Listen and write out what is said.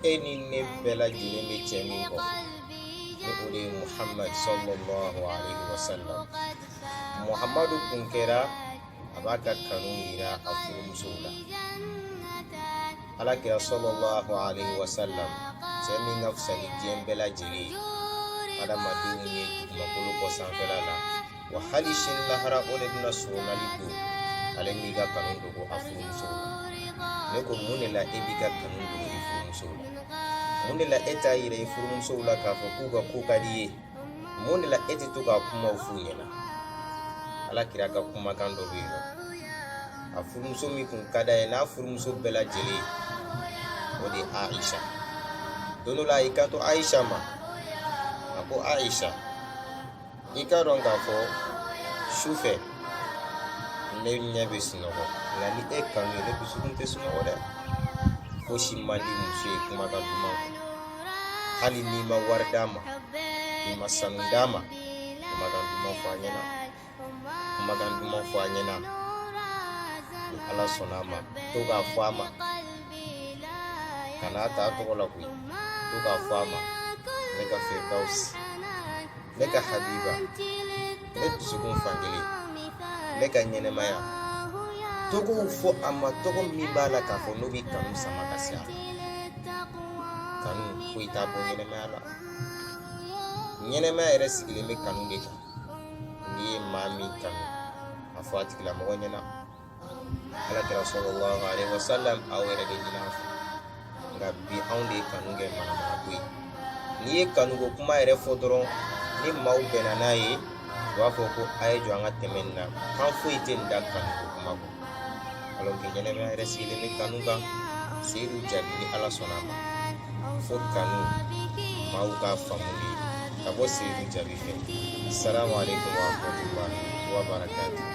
E ni ne bɛɛ lajɛlen bɛ cɛ min kɔ, ni o de ye Muhammad sallallahu alaihi wasallam. Muhammadu kun kɛra a b'a ka kanu yira a furumusow la. Ala kira sallallahu alaihi wasallam, cɛ min ka fisa ni diɲɛ bɛɛ lajɛlen ye, adamadenw ye dugumakolo kɔ sanfɛla la, wa hali sini lahara o de bɛna soronali don, ale m'i ka kanu dogo a furumusow la. Ne ko, mun de la e b'i ka kanu dogo i furumusow la? Mun de la e t'a yira i furumusow la k'a fɔ k'u ka ko ka di i ye? Mun de la e tɛ to k'a kumaw f'u ɲɛna? Ala kira ka kumakan dɔ bɛ yen nɔ, a furumuso min kun ka d'a ye n'a furumuso bɛɛ lajɛlen, o de ye Aisha. Don dɔ la, a y'i kanto Aisha ma, a ko: "Aisha, i k'a dɔn k'a fɔ su fɛ ne ɲɛ bɛ sunɔgɔ, nka ni e kanu ye, ne dusukun tɛ sunɔgɔ dɛ." Fosi man di muso ye kumakan duman kɔ. Hali n'i ma wari d'a ma, n'i ma sanu d'a ma, kumakan duman fɔ a ɲɛna, kumakan duman fɔ a ɲɛna. Ni Ala sɔnna a ma, to k'a fɔ a ma, kan'a ta tɔgɔ la koyi, to k'a fɔ a ma: "Ne ka Firdausi, ne ka Habiba, ne dusukun fankelen, ne ka ɲɛnɛmaya." Tɔgɔw fɔ a ma, tɔgɔ min b'a la k'a fɔ n'o bɛ kanu sama ka se a ma. Kanu foyi t'a bɔ ɲɛnɛmaya la. Ɲɛnɛmaya yɛrɛ sigilen bɛ kanu de kan. N'i ye maa min kanu, a fɔ a tigilamɔgɔ ɲɛna. Ala kira sallallahu alaihi wasallam, aw yɛrɛ de ɲini an fɛ, nka bi anw de ye kanu kɛ manamanako ye. N'i ye kanuko kuma yɛrɛ fɔ dɔrɔn, ni maaw bɛnna n'a ye, u b'a fɔ ko a ye jɔ, an ka tɛmɛ nin na, kan foyi tɛ nin da kanuko kuma kɔ, alors que ɲɛnɛmaya yɛrɛ sigilen bɛ kanu kan. Seyidu Jaabi, ni Ala sɔnna a ma, fo kanu maaw k'a faamu de ka bɔ Seyidu Jaabi fɛ. Salamu aleykum wa rahmatullahi wa barakatuh.